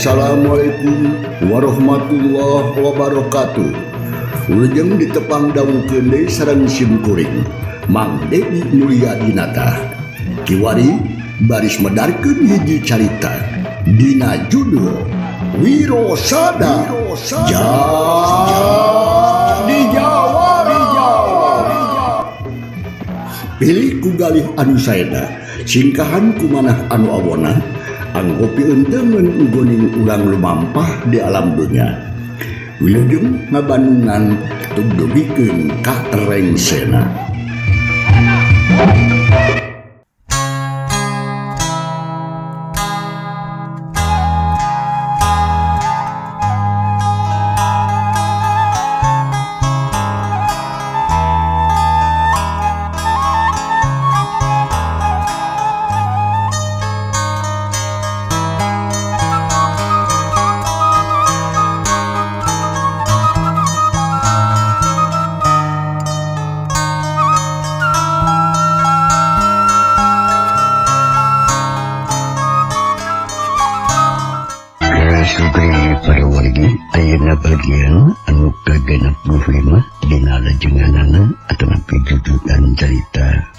Assalamualaikum warahmatullahi wabarakatuh. Wilujeng ditepang dangukeun deui sareng sim kuring Mang Dedi Mulyadinata. Kiwari baris medarkeun hiji carita dina judul Wirosada Jadi Jawara. Pilih ku galih anu saena, singkahan ku manah anu awona, anggo pieunteumeun nggoning urang lumampah di alam dunya. Wilujeng ngabandungan tug dugikeun ka rengsena. Ayeuna bagian anu ka-65 dina lajenganana atanapi jujugan carita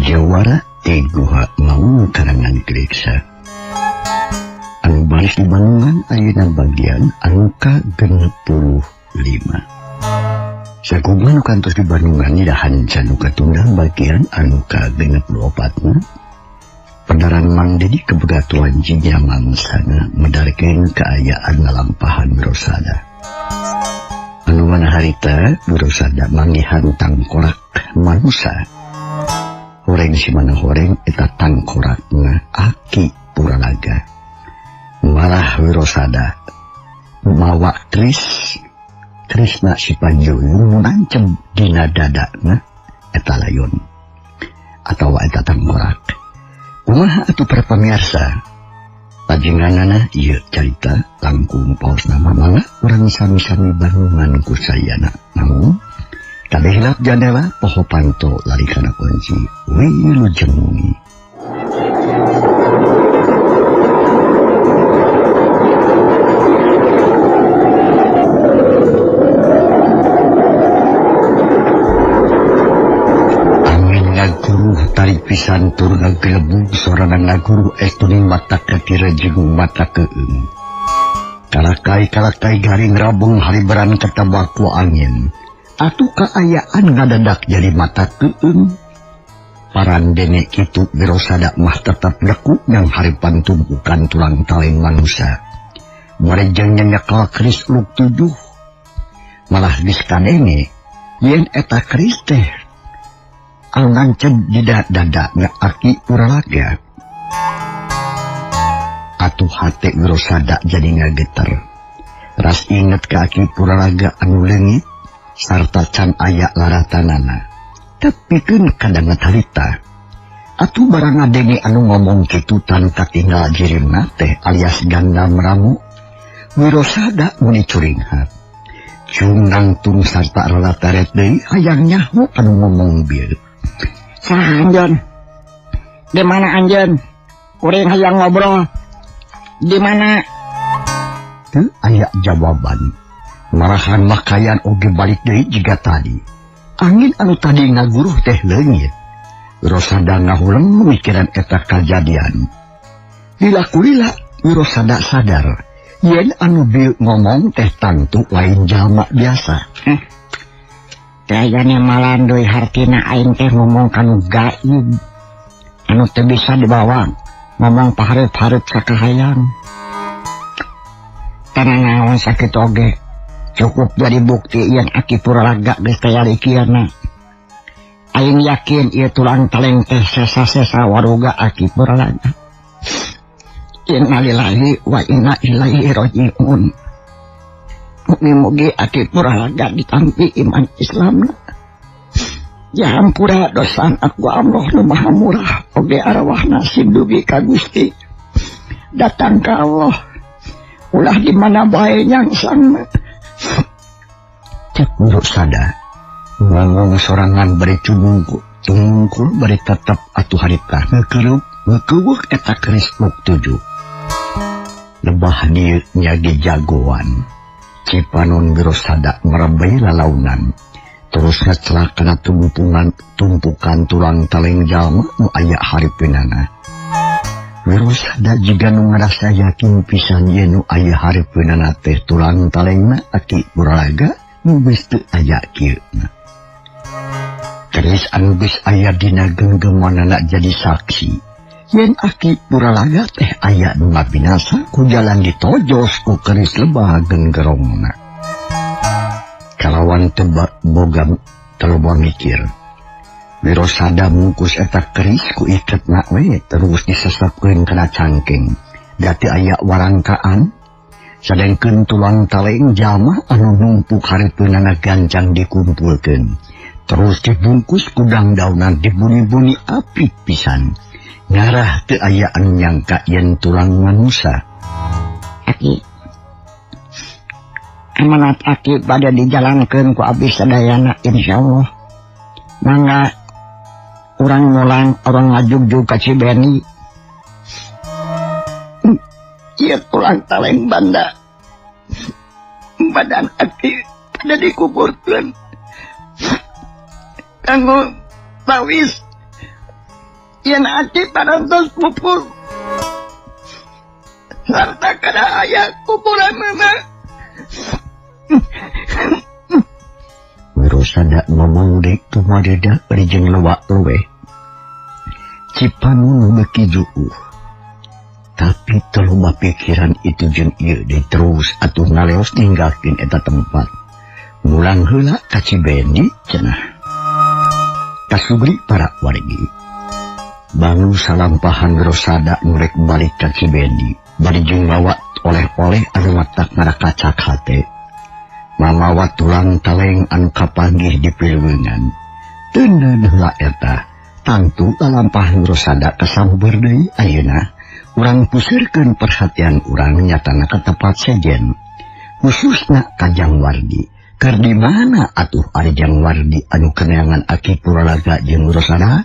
Jawara ti Guha Maung karangan Kriksa. Anu baris di Bandungan ayeuna bagian anu ka-65. Sakumaha nu kantos di Bandungan dahan can nu katunda bagian anu ka-64 na. Pendaran Mang Dedi kebegatuan jinya mangsana medarkeun kaayaan ngalampahan Wirosada. Anu mana harita Wirosada manggihan tangkorak manusa. Horeng si mana horeng eta tangkorakna Aki Puralaga. Malah Wirosada mawa kris Krisna si Panjuyung nancep dina dadana eta layon atawa eta tangkorak. Kumaha atuh para pamirsa? Pajenganana ieu carita langkung paosna mangga urang sami-sami bandungan ku sayana. Namun kabeh hilap jandela poho panto lari kana kunci wilujeng. Tarik pisan tur ngagelebug sorana ngaguru es tuning mata ketira jeung mata keung. Kalakai-kalakai garing rabung hariberan katabak ku angin. Atuh kaayaan ngadadak jadi mata keung. Parandene kitu Wirosada mah tetap leku yang haripan tumpukan tulang taleng manusia. Barejeng nyekel keris luk 7. Malah geus kadenge yen eta keris teh anu nancep di dada Aki Puralaga. Atuh hate Wirosada jadi ngageter. Ras inget ke Aki Puralaga anu leungit sarta can aya laratanana. Tepikeun kadanget harita. Atuh barang ngadenge anu ngomong kitu tan katinggal jirimna teh alias ganda meramu. Wirosada muni curinghat. Cung nangtung sarta ralataret deui hayang nyaho anu ngomong bieu. Saha anjeun? Di mana anjeun? Kuring hayang ngobrol. Di mana? Teu aya jawaban. Marahan makayan oge balik deui jiga tadi. Angin anu tadi ngaguruh teh leungit. Wirosada ngahuleng mikiran eta kajadian. Lila-kulila Wirosada sadar yen anu bieu ngomong teh tangtu lain jalma biasa. Kayaknya malanduy hartina aing teh ngomong kanu gaib anu teu bisa dibawa ngomong pahareup-hareup sakahayang. Tanah naon sakit oge cukup jadi bukti yen Aki Puralaga geus taya likiana. Aing yakin ieu tulang taleng teh sesa-sesa waruga Aki Puralaga. Innalillahi wa inna ilaihi rajiun. Mugi-mugi Aki Puralaga ditampi iman Islamna. Ya ampura dosan aku Allah nu maha murah oge arwahna sindugi ka Gusti. Datang ka Allah ulah di mana bae nyangsangna. Cek Wirosada ngomong sorangan bari cumungkul bari tetep atuh harita ngeukeureup ngeukeubeuh eta keris muk 7. Lebah dieu nyage jagoan. Cipanon Wirosada merebei lalaunan. Terus ngecelak kana tumpukan tulang taleng jalma nu aya hareupeunana. Wirosada jiga nu ngarasa yakin pisan yen nu aya hareupeunana teh tulang talengna Aki Puralaga nu geus teu aya kieuna. Keris anu geus aya dina genggemanana jadi saksi yen Aki Puralaga teh aya nu ngabinasa ku jalan ditojos ku keris lebah genggerongna. Kalawan tebak boga teloba mikir. Wirosada mungkus eta keris ku iketna we terus disesepkeun kana cangkeng. Da teu aya warangkaan sadengkeun tulang taleng jalma anu numpuk hareupeunana gancang dikumpulkeun. Terus dibungkus ku dangdaunan dibuni-buni api pisan. Ngarah teu aya anu nyangka yen tulang manusa. Aki, amanat aki pada dijalankeun ku abdi sadayana insyaallah. Mangga urang mulang orang ngajugjug ka Cibeni. Ieu tulang taleng banda. Badan aki pada dikuburkeun. Kanggo tawis yen aki parantos pupur sarta kada aya kuburan mama. Wirosada ngomong deui tumadeda bari jeung lewak leuweh. Cipanon beuki juuh. Tapi teu loba pikiran itu jeung ieu deui terus atuh ngaleos ninggalkeun eta tempat. Mulang heula ka Cibendi cenah. Kasubri para wargi. Bangun salampahan Wirosada nu rek balik ka Cibendi bari jeung mawa oleh-oleh anu matak ngarakacak hate. Mamawa tulang taleng anu kapanggih di pileungan. Teu neuneuh heula eta, tangtu lalampahan Wirosada kasamber deui ayeuna. Urang pusirkeun perhatian urang nyatana ka tempat sejen. Khususna ka Jang Wardi. Keur di mana atuh ari Jang Wardi anu keneangan Aki Puralaga jeung Wirosada?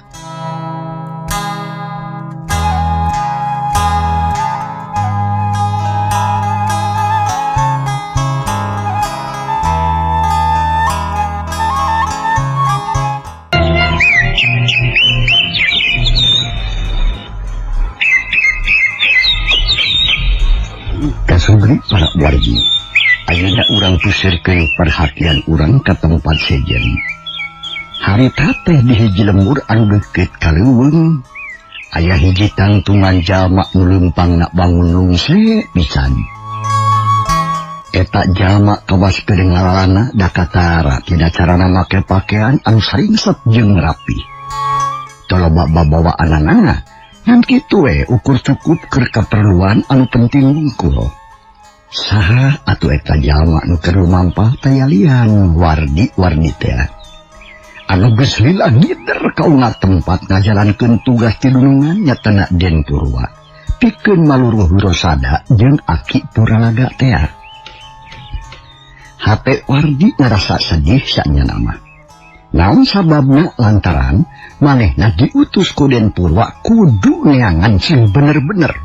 Kasubri para wargi. Ayeuna urang pusirkeun perhatian urang ka tempat sejen. Harita teh di hiji lembur anu deukeut ka leuweung. Aya hiji tangtungan jalma nu leumpangna bangun lungse pisan. Eta jalma kawas keur ngalalana da katara tina carana make pakaian anu saringset jeung rapi. Teu loba babawaanana ngan kitu we ukur cukup keur kaperluan anu penting wungkul. Saha atuh eta jalma nu keur lumampah tayalian wardi-wardi teh. Anu geus lila ngider ka unga tempat ngajalankeun tugas ti dunungan nyatana Den Purwa. Pikeun maluruh Wirosada jeung Aki Puralaga teh. Hate Wardi ngarasa sedih sanyana mah. Naon sababna lantaran manehna diutus ku Den Purwa kudu neangan sing bener-bener.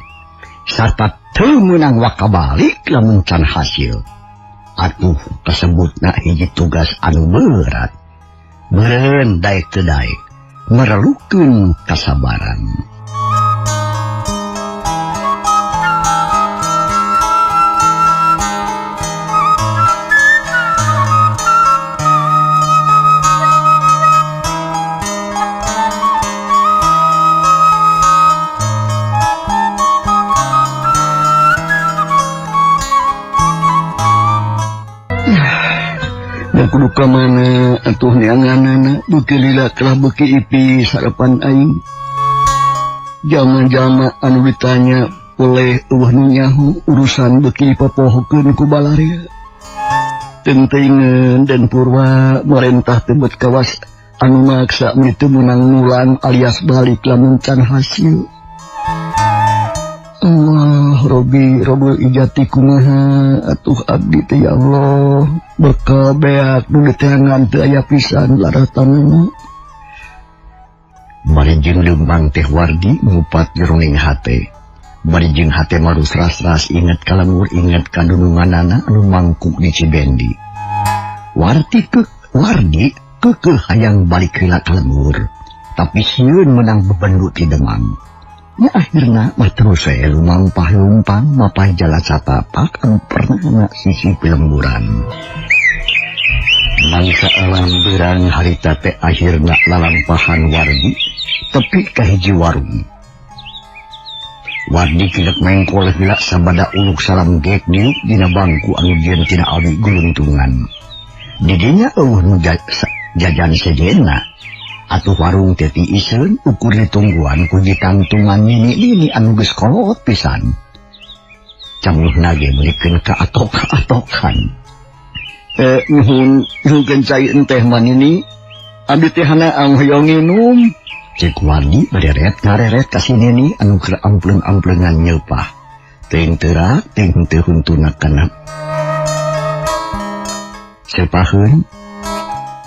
Sarta teu meunang wakabalik lamun can hasil. Atuh kasebutna hiji tugas anu berat. Beureun daek teu daek, merelukeun kasabaran. Kudu ka mana atuh neanganana beuki lila telah beuki ipis harapan aing. Jalma-jalma anu ditanya oleh eueuh nu nyaho urusan beuki dipopohokeun ku balaria. Teuingeun Den Purwa marentah tebet kawas anu maksa meni teu meunang mulang alias balik lamun can hasil. Allah Robi Robul ijati kumaha atuh abdi teh ya Allah bekal beak nu diteangan teu aya pisan laratanana. Bari jeung leumpang teh Wardi ngupat jeroning hate. Bari jeung hate marus ras-ras inget ka lembur inget ka dununganana anu mangkuk di Cibendi. Wardi keukeuh hayang balik heula ka lembur. Tapi sieun menang bebendu ti Demang. Nya akhirna mah terus we lumampah lumpang mapah jalan satapak anu pernah sisi pilemburan. Mangsa alam berang harita teh akhirna lalampahan Wardi tepi ka hiji warung. Wardi kilet mengkol heula sabada uluk salam gek diuk dina bangku anu jieun tina awi guluntungan. Di dinya eueuh nu jajan sejenna. Atuh warung teh tiiseun ukur ditungguan ku ditangtungan nini-nini anu geus kolot pisan. Cangluhna ge meulikeun ka atok-atokan. Nuhun nyuhunkeun cai enteh manini abdi teh hanaang hoyong nginum. Cek Wardi bareret ngareret ka si nini anu keur ampleung-ampleungan nyeupah. Teuing teu teuing teu huntuna kana seupaheun.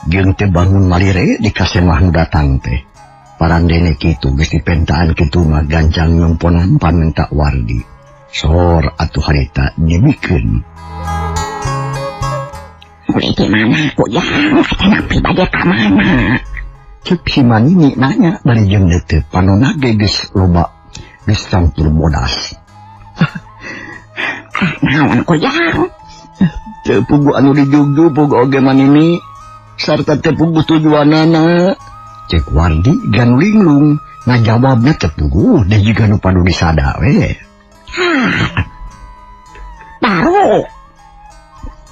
Jeung teu bangun malire di kasemah nu datang teh. Parandene kitu geus dipentaan kitu mah gancang nyomponan pamenta Wardi. Sor atuh harita dibikeun. Mulai di mana kujang atanapi bade ka mana? Cek si Manini nanya bari jeung deuteup panonna ge geus loba geus campur bodas. Ah, naon kujang? Teu puguh anu dijugjug puguh oge Manini sarta teu puguh tujuanana. Cek Wardi gan linglung ngajawabna teu puguh deh jiga nu padu disada we. Hah. Baru.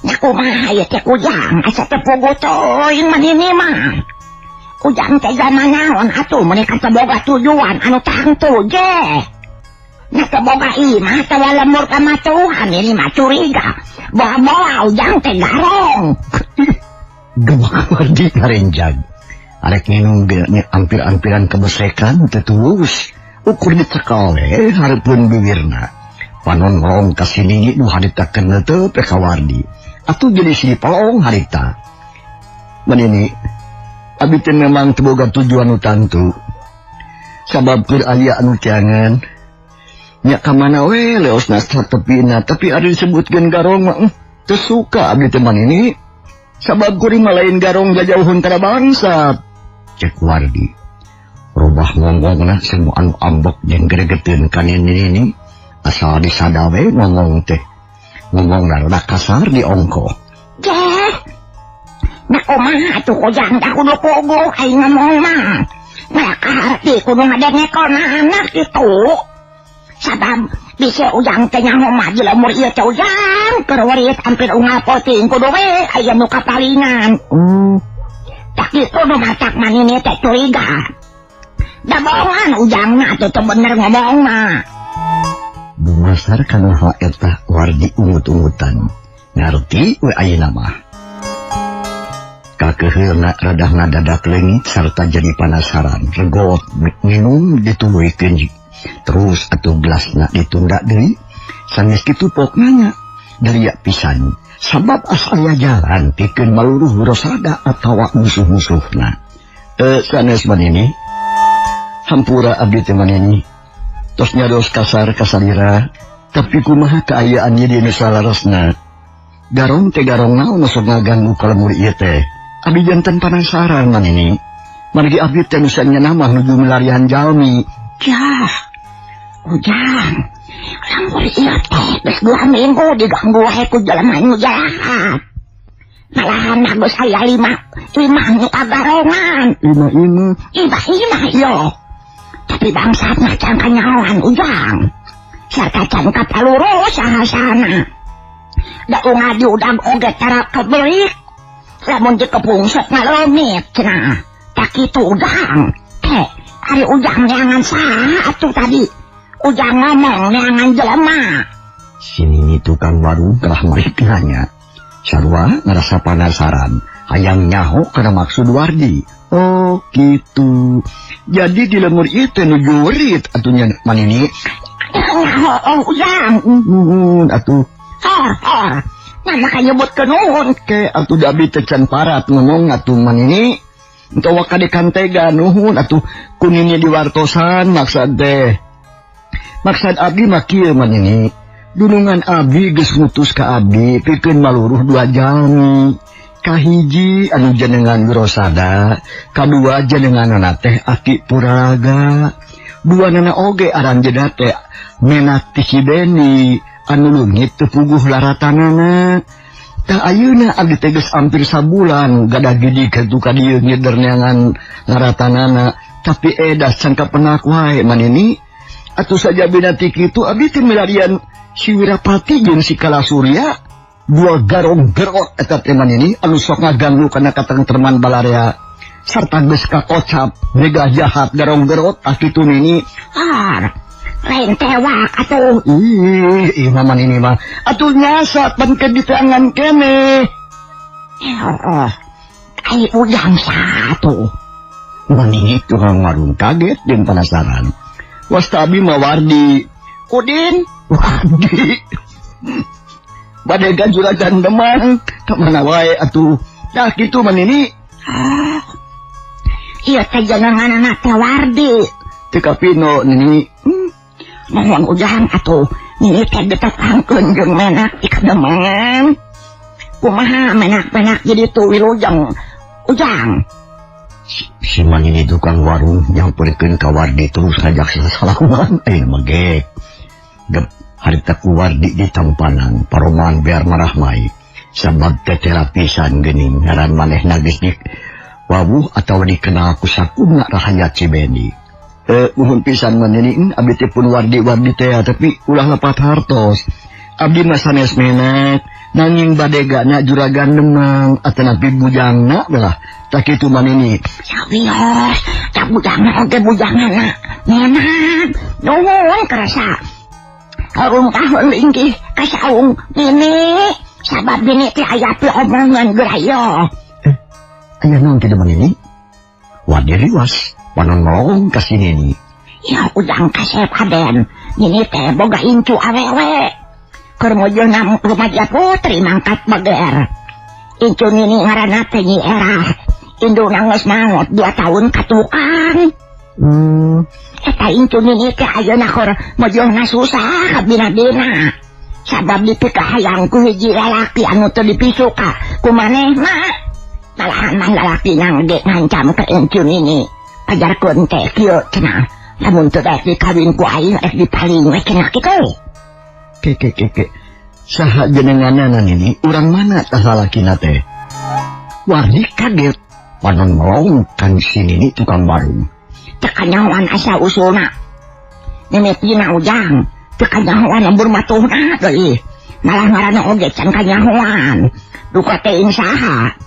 Nya kumaha ieu teh kujang asa teu puguh teuing Manini mah. Ujang teh zaman naon atuh meuni ka teu boga tujuan anu tangtu je. Nya teu boga imah atawa lemur ka matuhan ini mah curiga. Boa-boa ujang teh garong. Gemak Wardi ngarenjag. Arek nginum ge nya ampir-ampiran kebesekan teu tulus. Ukur dicekal we hareupeun bibirna. Panon ngorong ka si Nini nu harita keun teu ka Wardi. Atuh jadi si pelong harita. Manini abi teh memang teu boga tujuan nu tangtu. Sabab keur aya anu teangan. Nya ka mana we leosna satepina tapi ari disebutkeun garong mah teu suka abdi teh Manini. Sabab kuring mah lain garong jajauhun kana bangsa. Cek Wardi. Robah ngomongna semua anu ambek jeung gregeteun ka nini-nini. Asal disada we ngomong teh. Ngomongna rada kasar di ongkoh. Jeh. Nah kumaha atuh kujang da kudu puguh aing ngomong mah. Nah kaharti kudu ngadengekeun anak kitu. Sabab bisa ujang teh nyaho mah di lemur ieu teh ujang keur werit hampir unggal poting kudu we aya nu kapalingan. Tak kitu nu matak Manini teh curiga. Da bohongan ujangna atuh teu bener ngomongna. Dumasar kana hal eta Wardi ungut-ungutan. Ngarti we ayeuna mah. Kakeuheulna rada ngadadak leungit sarta jadi panasaran. Regot nginum dituluykeun terus atuh gelasna ditunda deui. Sanes kitu pok nanya daria pisan. Sabab asa aya jalan pikeun maluruh rosada atawa musuh-musuhna. Sanes Manini hampura abdi teh Manini. Tos nyados kasar kasalira tapi kumaha kaayaan ieu di nu salarasna. Garong teh garong naon nu sok ngaganggu ka lemur ieu teh. Abdi janten panasaran Manini. Margi abdi teh nu sanyana mah nuju milarian jalmi. Yah, ujang, lemur ieu teh geus 2 minggu diganggu wae ku jelema nu jahat. Malahan mah geus aya 5 nu kagarongan. 5 imah. 5 imah ieu. Tapi bangsatna can kanyahoan ujang. Sarta can kapalurus saha-sahana. Da unggal diudag oge tara kebelik. Lamun dikepungsut ngaleungit cenah. Tak kitu ujang. Teh, ari ujang neangan saha atuh tadi? Ujang ngomong neangan jelema. Si Nini tukang warung kalah malik nanya. Sarua ngerasa penasaran, hayang nyaho kana maksud Wardi. Oh gitu. Jadi di lemur ieu teh nuju werit atuh nya Manini. Nyaho oh ujang. Nuhun atuh. Hor hor. Nah maka nyebutkeun nuhun. Ke atuh da abdi teh can parat ngomong atuh Manini. Entawa kadekantega nuhun atuh kunini diwartosan maksad teh. Maksad abdi mah kieu manini. Dunungan abdi geus ngutus ka abdi pikeun maluruh dua jalmi. Kahiji anu jenengan Wirosada, kadua jenenganana teh Aki Puralaga. Dua nana oge aranjeunna teh Menak ti si Beni anu leungit teu puguh laratanana. Tah ayeuna abdi teh geus hampir sabulan gadah gidig kitu ka dieu ngider neangan laratanana, tapi edas can kapenak wae manini. Atuh sajabina ti kitu abdi teh milarian si Wirapati jeung si Kalasurya dua garong gerot eta teh manini anu sok ngaganggu kana katengtreman balarea sarta geus kakocap mega jahat garong gerot tah kitu nini. Ah, lain tewak atuh. Ih, ih mama nini mah atuh nyasa pan ke diteangan keneh. Oh, ai ujang satu. Manini tukang warung kaget jeung penasaran. Wasta abi mah Wardi. Udin, Wardi. Badegan juragan Demang, ka mana wae atuh. Tah kitu manini. Ah. Ieu teh jenenganna teh Wardi. Teu kapino nini. Mohon ujang atuh, nini teh ditetangkeun jeung Menak di Kademangan. Kumaha menak-menak jadi tuh wilujeng ujang. Si manini tukang warung nyamperkeun ka Wardi terus ngajak sasalaman. Mah gek. Gep harita ku Wardi ditampanan paroman biar marahmai. Sabab teh terapisan geuning ngaran manehna geus di wawuh atawa dikenal ku sakumna rahayat si Beni. Nuhun pisan manini, abdi teh pun wardi-wardi teh tapi ulah lepat hartos. Abdi mah sanes menak nanging badegana juragan Demang atanapi bujangna belah. Tah kitu manini. Sawios, tah bujangna oge bujangna menak. Nuhun kerasa. Harum tahun linggih ka saung nini. Sabab nini teh aya piomongan geura. Aya naon kitu manini? Wardi riwas. Panon melong ka si nini. Ya ujang kasep aden. Nini teh boga incu awewe. Keur mojeuna rumaja putri mangkat bager. Incu nini ngaranna teh Nyi Erah. Indungna geus maot 2 tahun ka tukang. Eta incu nini teh ayeuna keur mojeuna susah kabina-bina. Sabab dipikahayang ku hiji lalaki anu teu dipisuka ku manehna. Malahan mah lalaki nang ge ngancam ka incu nini. Ajarkeun teh kieu cenah. Lamun teu daek dikawin ku aing rek dipaling we cenah kitu. Ke ke ke ke. Saha jenenganna nini? Urang mana tah lalakina teh? Wardi kaget. Panon melong kan si nini tukang warung. Teu kanyahoan asa usulna. Mimitina ujang. Teu kanyahoan lembur matuhna deui. Malah ngaranna oge can kanyahoan. Duka teh saha.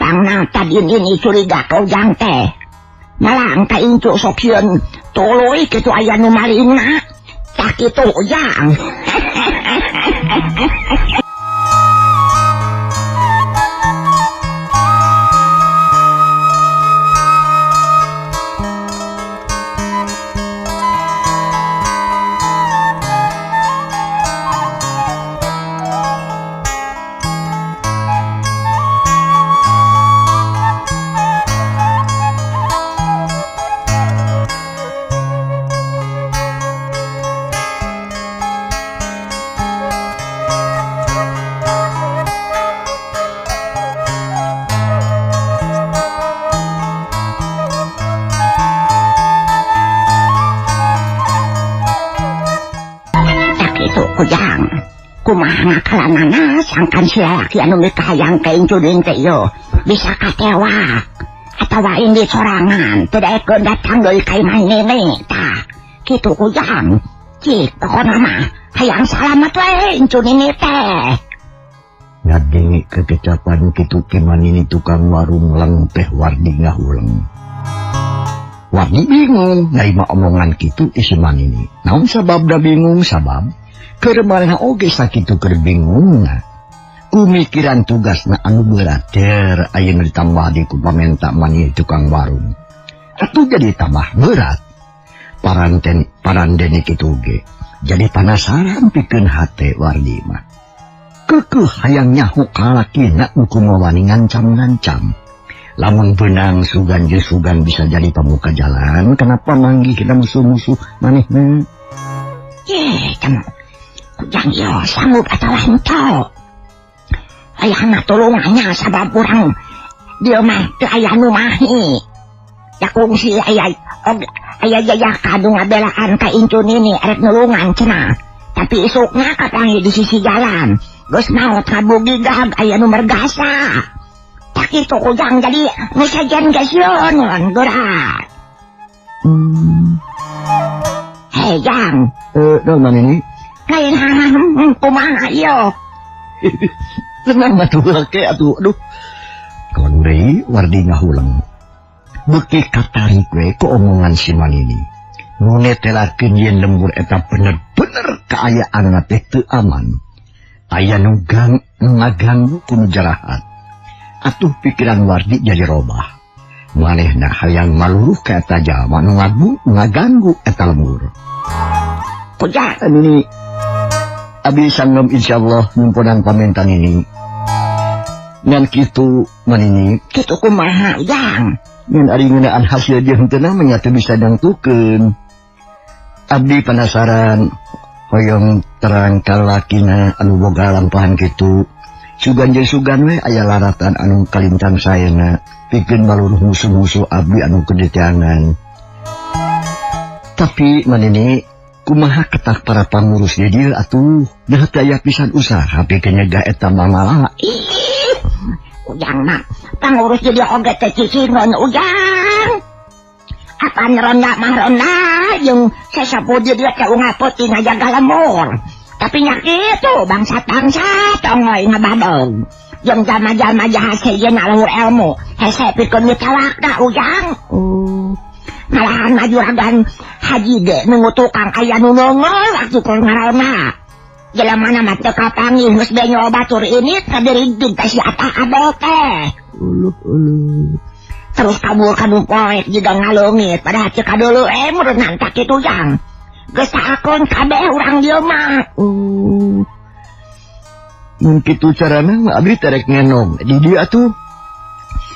Pangna tadi nini curiga ka ujang teh. Malah ka incu sok sieun tuluy kitu aya nu malingna. Tah kitu ujang. Ujang, kumaha ngakalanana sangkan si lalaki anu mikahayang ka incu deui teh ieu bisa katewa atawa indi sorangan teu daekeun datang deui ka imah nini tah kitu ujang. Cik pokona mah hayang salamet we incu nini teh. Ngadenge kekecapan kitu ti manini tukang warung leng teh Wardi ngahuleng. Wardi bingung narima omongan kitu ti si manini. Naon sababna bingung? Sabab keur manehna oge sakitu keur bingungna. Kumikiran tugasna anu berat ter ayeuna ditambah di ku pamenta manini tukang warung. Atuh jadi tambah berat. Paranten parandene kitu ge. Jadi penasaran pikeun hate Wardi mah. Kekeuh hayang nyaho kalakina nu kumaha wani ngancam-ngancam. Lamun benang sugan jeung sugan bisa jadi pamuka jalan, kenapa manggih kita musuh-musuh manehna? Ye, temu. Kujang yo sanggup atawa henteu. Ayahna tulungannya sabab urang dieu mah teu aya nu mahi. Ya kungsi aya aya jajaka nu ngabelaan ka incu nini erek nulungan cenah. Tapi isukna kapanggih di sisi jalan. Geus maot kabugigag aya nu mergasa. Tak kitu kujang jadi nu sejen geus sieun geura. Hei Jang. Naon manini? Lain kumaha ieu? Tenang atuh ke atuh aduh. Kawan deui Wardi ngahuleng. Beuki katarik we ku omongan si Manini. Nu netelakeun yen lembur eta bener-bener kaayaanna teh teu aman. Aya nu ngaganggu ku nu jarahat. Atuh pikiran Wardi jadi robah. Manehna hayang maluruh ka eta jalma nu ngaganggu eta lembur. Kujang ini abi sanggem insyaallah nyumponan pamentan ini. Ngan kitu Manini. Kitu kumaha Jang? Ngan ari ngeunaan hasil jeung teu namanya teu bisa dangtukeun. Abdi penasaran hoyong terang ka lalakina anu boga lampahan kitu. Sugan jeung sugan we aya laratan anu kalintang saena pikeun maluruh musuh-musuh abdi anu kediteangan. Tapi Manini kumaha ketak para pangurus di dieu atuh nah teu aya pisan usaha pikeun nyegah eta mamala. Ih, Ujang mah pangurus di dieu oge teh cicingeun Ujang. Apan ronda mah ronda jeung sasapu di dieu teh unggal peuting ngajaga lembur. Tapi nya kitu bangsat-bangsat ongoi ngabadog. Jeung jalma-jalma jahat sejeuna luhur ilmu hese pikeun ditawakna Ujang. Oh. Malahan mah juragan haji ge nunggu tukang aya nu nongol waktu keur ngaraona. Jelema mah teu kapanggih geus benyo batur ini kadirigdig ka si Atah Abel teh. Uluh uluh. Terus kabur ka nu poek jiga ngaleungit padahal teu kadulu meureun tak kitu Jang. Geus saakon kabeh urang dieu mah. Oh. Mun kitu carana mah abdi terek ngenom di dieu atuh.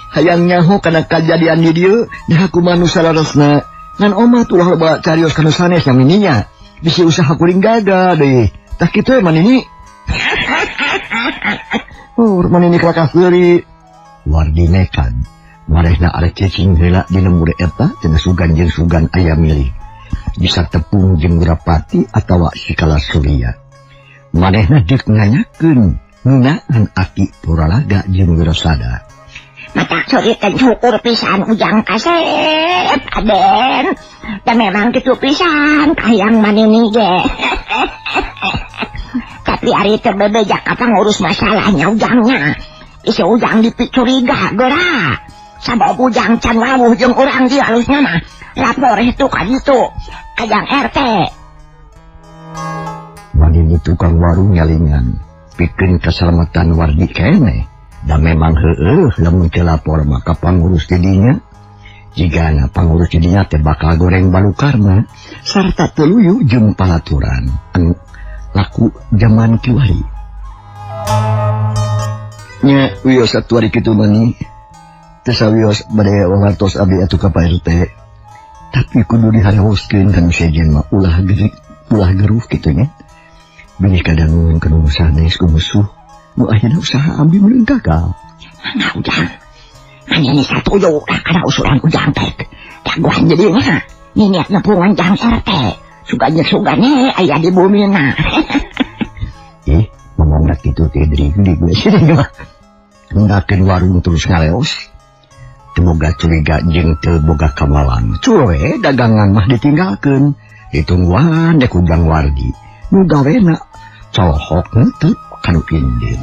Hayang nyaho kana kajadian di dieu nah kumaha nu saleresna. Ngan omah tulah loba carios kana sanes yang mininya. Bisi usaha kuring gagal deui. Tah kitu Manini. Oh, Manini kelakah seuri. Wardi nekat. Marehna arek cicing heula di lembur eta cenah sugan jeung sugan aya milih. Bisa tepung jeung Wirapati atawa Sikala Surya. Manehna deuk nanyakeun ngeunaan Aki Puralaga jeung Wirasada. Mata suri teh syukur pisan Ujang kasep Aden. Da memang kitu pisan kahayang Manini ge. Tapi ari teu bebeja ka pangurus masalahnya Ujangnya. Isi Ujang dipicuriga geura. Sabab Ujang can wawuh jeung urang dieu alusna mah. Lapor itu ka ditu ka Jang RT. Manini tukang warung nyalingan pikeun keselamatan Wardi keneh. Da memang heueuh lamun teu lapor maka pangurus didinya. Jigana pangurus didinya teh bakal goreng balukarma sarta teu luyu jeung palaturan anu laku jaman kiwari. Nya wios atuh ari kitu mani. Teu sawios bade wartos abdi atuh ka Pak RT. Tapi kudu diharewoskeun kana sejen mah ulah gerik, ulah geruh kitu nya. Bilih kadangun kana nu sanes ku musuh. Nu akhirna usaha abdi meureun gagal. Mangga Ujang. Manini satuju lah kana usulan Ujang teh. Daguan jadi mah. Niniak nepungan Jang RT. Sugan sugane aya di bumina. Ih, ngomongna kitu teh drig-drig we sih mah. Ngundakeun warung terus ngaleos. Teu boga curiga jeung teu boga kamalang. Cuwe dagangan mah ditinggalkeun. Ditungguan dek Ujang Wardi. Nu gawena cohok henteu kanu indin.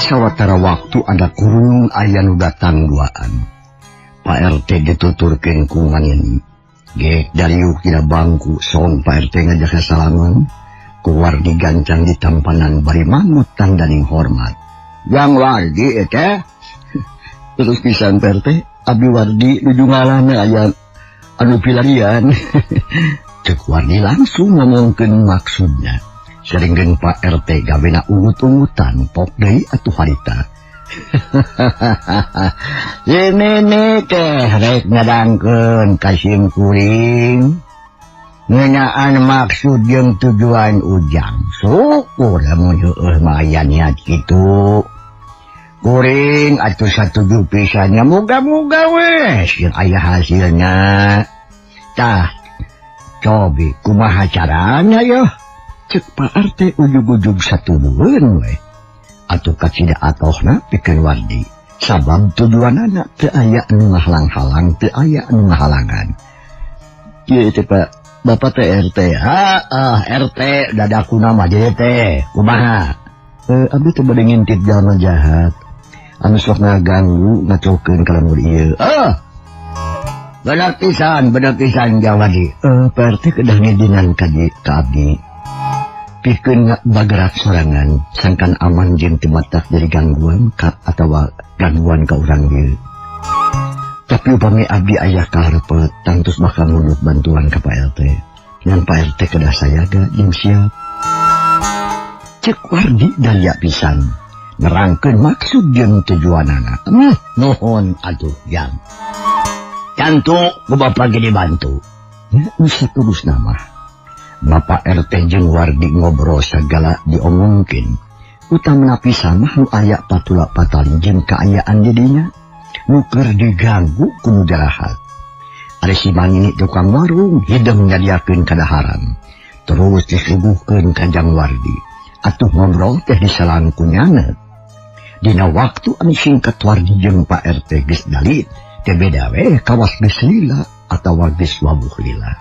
Sawatara waktu ada kurung aya nu datang duaan. Pak RT dituturkeun ku Manini. Gek dariuk dina bangku song Pak RT ngajak salaman. Ku Wardi gancang ditampanan bari mangut tandaning hormat. Yang Wardi teh terus pisan Pak RT, abdi Wardi nuju ngalana aya anu pilarian. Cek Wardi langsung ngomongkeun maksudna. Seringkeun Pak RT gawena ungut-ungutan pok deui atuh harita. Si nenek teh rek ngadangkeun ka sim kuring. Ngeunaan maksud jeung tujuan Ujang. Syukur lamun heueuh mah aya niat kitu. Kuring atuh satuju pisan nya muga-muga we sieun aya hasilna. Tah, cobi kumaha carana yeuh? Cek Pak RT ujug-ujug satujueun we. Atuh kacida atohna pikeun Wardi. Sabab tujuanana teu aya anu ngahalang-halang, teu aya anu ngahalangan. Kieu teh Pak, Bapak teh RT. Ah, RT dadaku nama jadi teh. Kumaha? Abdi teh bade ngintip jalma jahat. Anu sok ngaganggu ngacokeun ka lembur ieu. Ah. Bener pisan jang Wardi. Pak RT kedah ngidinan ka abdi. Pikeun bagarak sorangan sangkan aman jeung teu matak jadi gangguan ka atawa gangguan ka urang ieu. Tapi upami abdi aya kaharepet tangtus bakal ngunut bantuan ka Pak RT. Ngan Pak RT kedah sayaga jeung siap. Cek Wardi daya pisan nerangkeun maksud jeung tujuanana. Nuhun atuh jang. Cantu ku bapak ge dibantu. Nya nu saterusna mah. Bapak RT jeung Wardi ngobrol sagala diomongkeun. Utamana pisan mah nu aya patula patali jeung kaayaan di dinya. Nu keur diganggu ku nu jarahat. Ari si Mangini tukang warung hideung nyadiakeun kadaharan. Terus disuguhkeun ka Jang Wardi. Atuh ngobrol teh disalang ku nyanet. Dina waktu anu singkat Wardi jeung Pak RT geus dalit, teh beda we kawas geus lila atawa geus wabuh lila.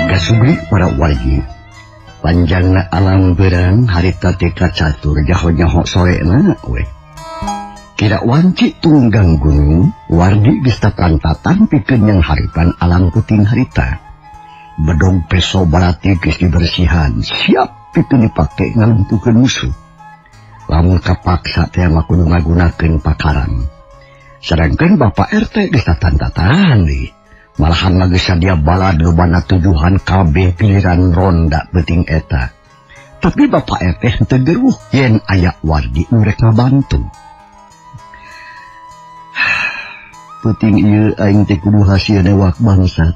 Kasubri para wargi. Panjangna alam berang harita teh kacatur jaho-jaho sorena we. Kira wanci tunggang gunung, Wardi geus tatantatan pikeun yang haripan alam puting harita. Bedog peso balati geus dibersihan, siap pikeun dipake ngalumpuhkeun musuh. Lamun kapaksa teh mah kudu ngagunakeun pakarang. Sedangkan Bapak RT geus tatantatan deui. Malahan lagi sadia balad lobana tujuhan kabeh giliran ronda beuting eta. Tapi Bapak RT henteu geruh yen aya Wardi nu rek ngabantu. Peuting ieu aing teh kudu hasil newak bangsat.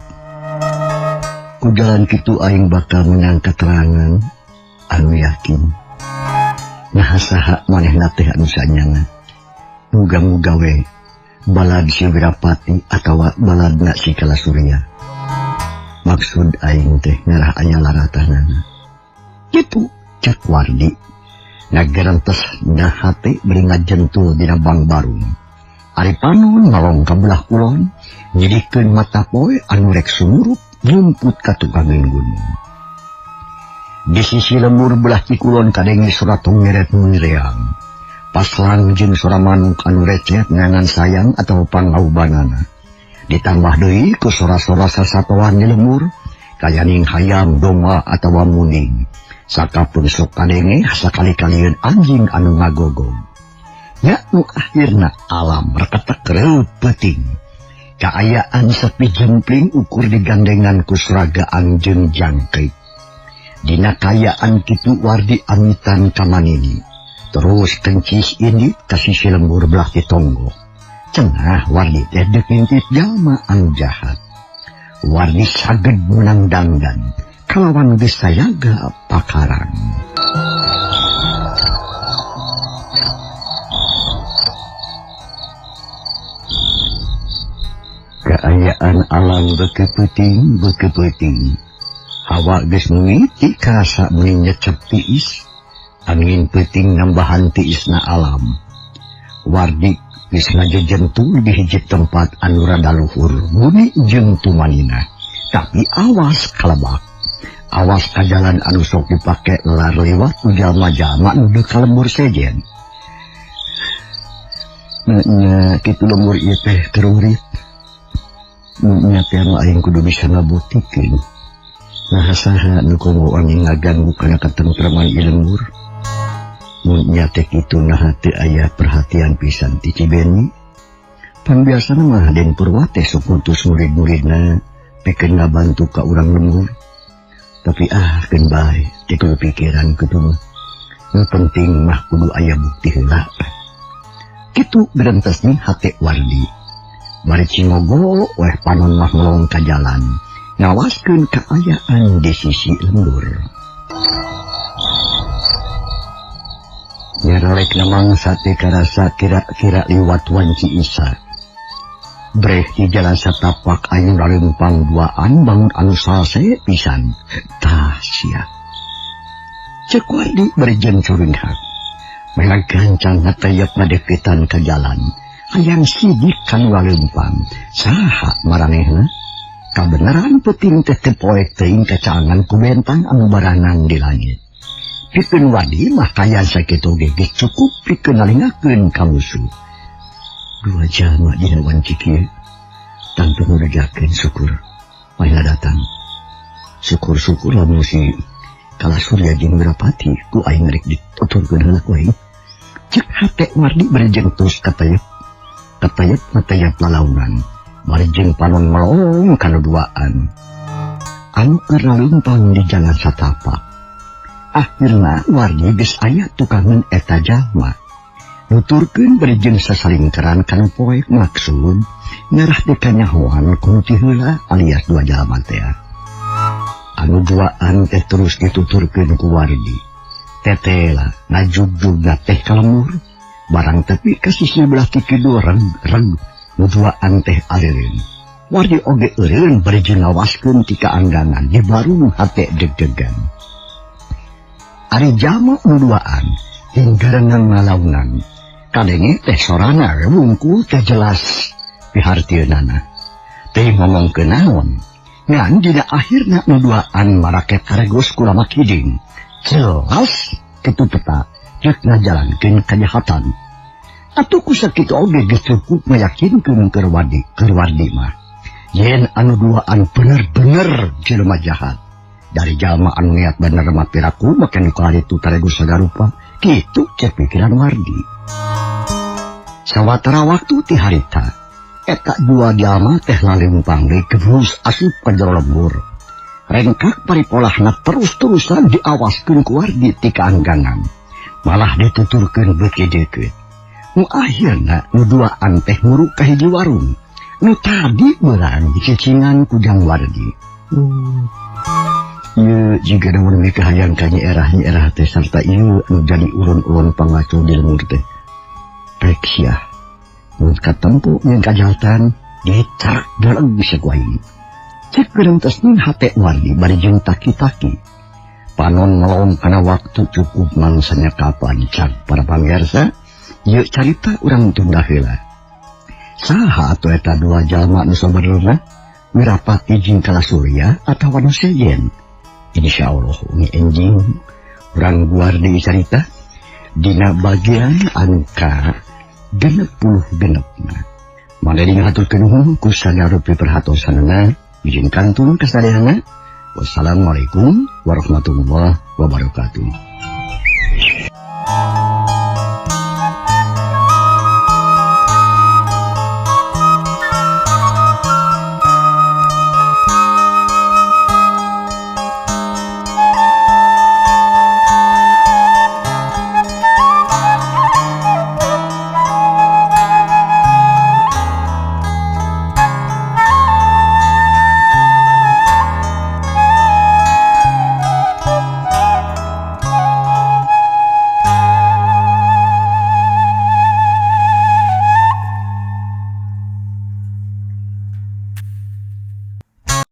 Ku jalan kitu aing bakal menang keterangan anu yakin. Nah saha manehna teh anu sanyana. Muga-muga we balad si Wirapati atawa baladna si Kalasurya. Maksud aing teh ngarah aya laratanana. Kitu cek Wardi. Ngagerentes na hate bari ngajentul dina bangbarung. Ari panon ngalong ka belah kulon, nyidikeun mata poe anu rek sumurup nyumput ka tukangeun gunung. Di sisi lembur belah cikulon kadenge suara tongeret mengreang. Paslang jeung suara manuk anu recet ngangan sayang atau pangaubanana. Ditambah deui ku sora-sora sasatoan di lembur, kayaning hayam, domba atawa muning. Sakapun sok kadenge sakali-kalieun anjing anu ngagogog. Nya nu akhirna alam reketek reup peuting. Kaayaan sepi jempling ukur digandengan ku suragaan jeung jangkrik. Dina kayaan kitu Wardi amitan ka Manini. Terus kencis ini ka sisi lembur belah ti tonggo. Cenah Wardi teh deuk ngintip jalma anu jahat. Wardi saged menang dangdan kalawan geus sayaga pakarang. Kaayaan alam beukeupeuting hawa geus mimiti karasa meuni nyecep tiis angin peuting nambahan tiisna alam. Wardi geus ngajejentu di hiji tempat anu rada luhur bumi jeung tumanina, tapi awas kalebak, awas ka jalan anu sok dipake lar lewat ku jalma-jalma nu deuk ka lembur sejen. Nya kitu lembur ieu teh keur urip. Nya teh mah aing kudu bisa ngabuktikeun. Nah saha nu komo angin ngaganggu kana katentreman ieu lembur. Mun nya teh kitu naha teu aya perhatian pisan ti Cibeni. Pan biasana mah Den Purwa teh sok ngutus murid-muridna pikeun ngabantu ka urang lembur. Tapi keun bae teu kudu pikiran kitu mah. Nu penting mah kudu aya bukti heula. Kitu berentes nih hate Wardi. Bari cingogo weh panon mah melong ka jalan, ngawaskeun kaayaan di sisi lembur. Nyarolek mangsa teh karasa kira-kira liwat wanci isa. Breh di jalan satapak ayu rarempang duaan bangun anu salse pisan. Tah sia. Cek Wardi bari jeung curinghak. Mereka gancang ngatayap ngadeketan ka jalan. Hayang sidik kanu lalempang. Saha maranehna? Kabeneran peuting teh teu poek teuing kacaangan ku bentang anu baranang di langit. Pikeun Wardi mah kaya sakitu ge geus cukup pikeun nalingakeun ka musuh. Dua jalma dina wanci kieu tangtu ngurejakeun syukur manehna datang. Syukur-syukur lamun si Kala Surya jeung Wirapati ku aing rek dituturkeun heula ku aing. Cek hate Wardi bari jeung terus katayep. Katayep matayap lalaunan. Bari jeung panon melong kana duaan. Anu keur leumpang di jalan satapak. Akhirna Wardi geus aya tukangeun eta jalma. Nuturkeun bari jeung sasalingkeran kana poek maksud ngarah teh kanyahoan ku nu ti heula alias dua jalma teh. Anu duaan teh terus dituturkeun ku Wardi. Tetela ngajugjugna teh ka lembur, barang tepi ka sisi belah ti kidul reg-reg nu duaan teh aleureun. Wardi oge eureun bari jeung ngawaskeun ti kaanggangan di barung hate deg-degan. Ari jalma nu duaan hinggarengan ngalaunan. Kadenge teh sorana we wungkul teh jelas pihartieunana. Teh ngomongkeun naon? Ngan dina akhirna nu duaan maraket karegos ku Rama Kiding. Jelas kitu peta rek ngajalankeun kajahatan. Atuh ku sakitu oge geus cukup ngayakinkeun keur Wardi, keur Wardi mah. Yen anu duaan bener-bener jelema jahat. Dari jalma anu niat bener mah piraku make nu karitu taregus sagarupa. Kitu cek pikiran Wardi. Sawatara waktu ti harita eta dua jalma teh lalempang deui geus asup ka jero lembur. Rengkak paripolahna terus-terusan diawaskeun ku Wardi ti kaanggangan. Malah dituturkeun beuki deukeut. Nu akhirna nu duaan teh nguruk ka hiji warung. Nu tadi beurang dicicingan ku Jang Wardi. Ieu jiga namun mikahayang ka nyi erah nyi erah teh sarta ieu anu jadi ulun-ulun pangaco di lembur teh. Rek sia. Mun katempu jeung kajahatan dicarak deleg bisa ku aing. Cek gerentes ning hate Wardi bari jeung taki-taki. Panon melong kana waktu cukup mangsanya kapan cak para pamirsa, ieu carita urang tunda heula. Saha atuh eta dua jalma nu sabenerna? Wirapati jeung Kala Surya atawa nu sejen? Insyaallah umi enjing urang guar deui carita dina bagian angka 66. Mangga dihaturkeun nuhun ku sagarupi perhatosanana, izin kantun kasadayana. Wassalamualaikum warahmatullahi wabarakatuh.